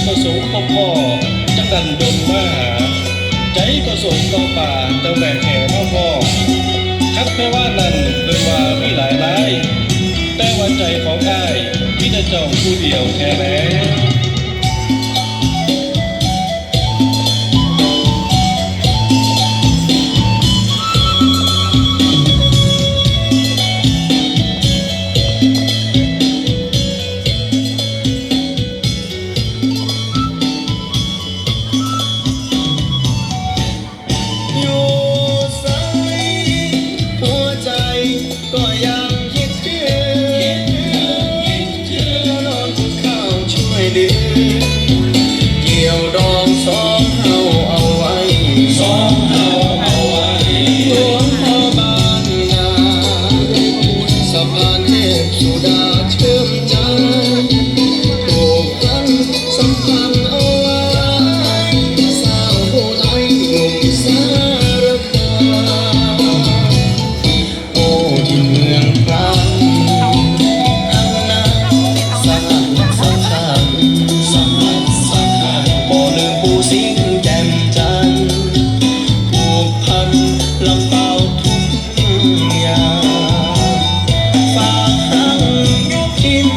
ປະສົງພົບພໍ້ ຈັ່ງດັນດົນມາຫາ, ໃຈປະສົງຕໍ່ປ່າ ຈັ່ງແບກແຫມາພໍ້. ຄັນແພວານັ້ນເອີ້ນວ່າມີຫຼາຍລາຍ, ແຕ່ວ່າໃຈຂອງອ້າຍ ມີແຕ່ເຈົ້າຜູ້ດຽວແທ້ແລ. ຢູ່ໃສ ຫົວໃຈກໍຍັງຄິດເຖິງ, ລະລອນຄຸກຄາວຊ່ວຍດຶງ, ກ່ຽວດອງສອງເຮົາເອົາໄວ້, ສອງເຮົາເອົາໄວ້, ຫຼວງພໍ່ບ້ານນາ, ສະພານເທບສຸດາເຊີມໃຈ, ຜູກພັນສຳພັນເອົາໄວ້, ສາວຜູ້ໄທໜຸ່ມສາລະ ໂອ້ ຖິ່ນເມືອງພຣານ ຫັ້ນນາ ສະຫັດສະຫານ ສະຫັດສະຫານ ບໍ່ລືມປູ່ສິງແຈ່ມຈັນ ຜູກພັນລຳເປົາທຸງຫຍ້າ ຝາກຮັກຢູ່ຖິ່ນ